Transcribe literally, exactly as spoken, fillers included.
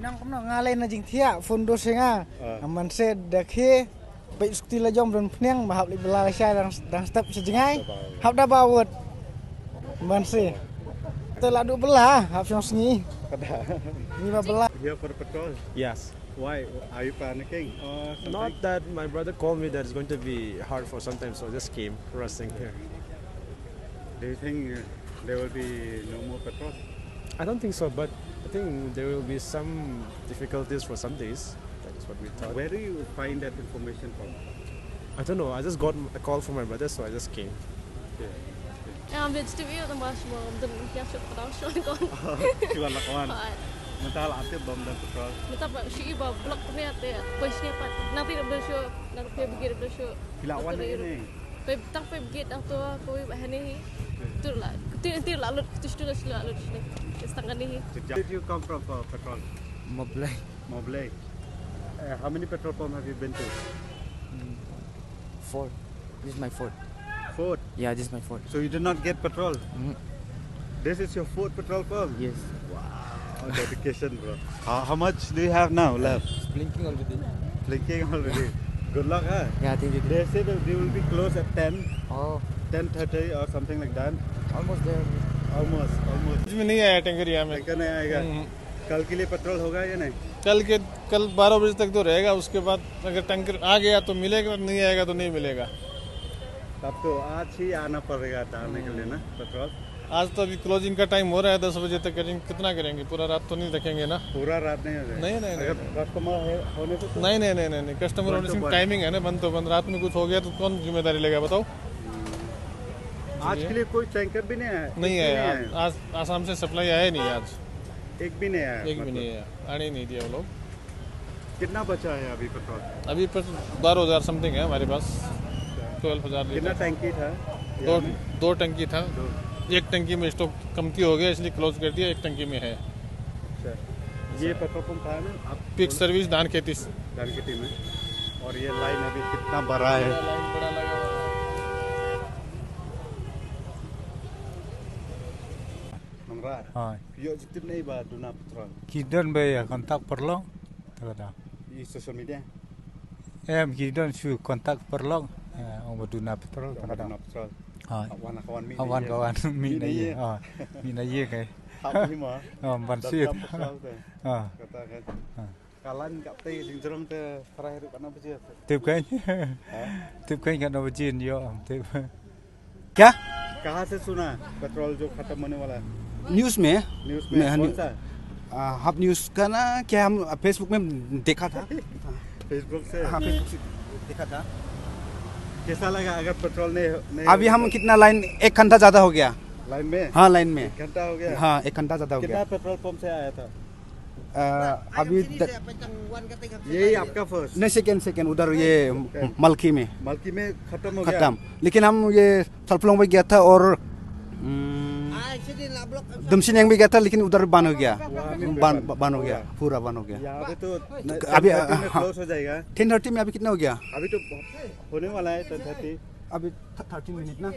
Nang kumno nga lei na jingthiah phone dos nga. Ah. Nga man se da khie peit skuti la jong bron pniang ba hap li bela la shai dang dang step se jingai. Hap da ba wot. Man se. Te la du bela hap shong sngi. Ni ba bela. Here for petrol. Yes. Why? Are you panicking or something? Not that my brother called me that it's going to be hard for some time, so I just came rushing here. Do you think uh, there will be no more petrol? I don't think so, but I think there will be some difficulties for some days. That is what we thought. Where do you find that information from? I don't know. I just got a call from my brother, so I just came. Okay. Em, bit stiu ïa tang ba shu bom dun ïa shu ka dang shu kon. Shu la kon. Mynta la tip bom dun petrol. Mynta ba shu i ba block ne ate. Poi shu pat. Nang ti dum shu, nang poi bigit dum shu. Phi la wan ne? Poi tang poi bigit dang to poi ba hani hi. Tur la. Ti ti la lut tu shu la shu la lut shu. Stang kani hi. Where did you come from for petrol? Mawblei. Mawblei. Uh, how many petrol pump have you been to? Mm, four. This is my fourth. Fourth? Yeah, this is my fourth. So you did not get petrol? Mm. This is your fourth petrol pump? Yes. Wow, dedication, bro. How, how much do you have now left? It's blinking already. Blinking already. Good luck, huh? Yeah, thank you. They say that they will be closed at ten. Oh. Ten thirty or something like that. Almost there. Almost, almost. इसमें नहीं आया टैंकर यहाँ में। टैंकर नहीं आएगा। हम्म। कल के लिए पेट्रोल होगा या नहीं? कल के, कल बारह बजे तक तो रहेगा, उसके बाद अगर टैंकर आ गया तो मिलेगा, नहीं आएगा तो नहीं मिलेगा। तब तो आज ही आना पड़ेगा डालने के लिए ना, पेट्रोल। आज तो अभी क्लोजिंग का टाइम हो रहा है दस बजे तक, करेंगे, कितना करेंगे? पूरा रात तो नहीं रखेंगे ना। पूरा रात नहीं हो जाएगा। नहीं, नहीं, नहीं, अगर नहीं। कस्टमर है, होने से तो नहीं, नहीं, नहीं, नहीं, नहीं, कस्टमर होने से टाइमिंग है ना, बंद तो बंद। रात में कुछ हो गया तो कौन जिम्मेदारी लेगा, बताओ? आज के लिए कोई टैंकर भी नहीं आया? नहीं आया, आज, आज आसाम से सप्लाई आया नहीं आज। एक भी नहीं आया, एक भी मतलब? नहीं आया, आने ही नहीं दिया वो लोग। कितना बचा है अभी पेट्रोल? अभी बस बारह हज़ार समथिंग है हमारे पास, ट्वेल्व हज़ार कितना लीटर। टंकी था? दो, यहाँ में? दो टंकी था। दो। एक टंकी में स्टॉक कमती हो गया, इसलिए क्लोज कर दिया, एक टंकी में है। अच्छा, ये पेट्रोल पंप कहाँ है ना? आप पिक बोलो। सर्विस धान खेती से। धान खेती में। और ये लाइन अभी कितना बड़ा है? लाइन बड़ा लगा हुआ है। Nongrah. Hai. Ïoh jingtip ne ba duna petrol. Ki don ba ïa contact paralok. Te ka da. I social media? Em, ki don shu contact paralok. Eh, ong ba duna petrol. Ong ba duna petrol. Hai. Wan ka wan mih. Wan ka wan mih na ïing. Hai. Mih na ïing kai. Hap hi ma. Ban shu. Dap petrol te. Kata kan. Ka lain ka te jingjrong te trai ruh kana baje. Tip kan? Ha? Tip kan kana baje ïoh tip. क्या? कहाँ से सुना पेट्रोल जो खत्म होने वाला है? न्यूज़ में। न्यूज़ में? मैं, हाँ, कौन न्यू-, सा? आ, हब न्यूज़ का ना, क्या हम फेसबुक में देखा था। फेसबुक से? हाँ, फेसबुक से देखा था। कैसा लगा अगर पेट्रोल नहीं, नहीं अभी हम होता? कितना लाइन, एक घंटा ज़्यादा हो गया। लाइन में? हाँ, लाइन में। एक घंटा हो गया? हाँ, एक घंटा ज़्यादा हो गया। कितना पेट्रोल पंप से आया था? अ, अभी द-, यही आपका फर्स्ट? नहीं, सेकंड, सेकंड, उधर ये सेकंड। मलकी में। मलकी में खत्म हो गया? खत्म। लेकिन हम ये सल्फलॉन्ग भी गया था और, हम्म, दुमसिनियांग भी गया था, लेकिन उधर बंद हो गया। वहाँ भी बंद, बंद हो गया, पूरा बंद हो गया। यहाँ पे तो तो अभी, टेन थर्टी में हाँ। क्लोज हो जाएगा। टेन थर्टी में अभी कितना हो गया? अभी तो होने वाला है टेन थर्टी। अभी थ-, थर्टी मिनट ना।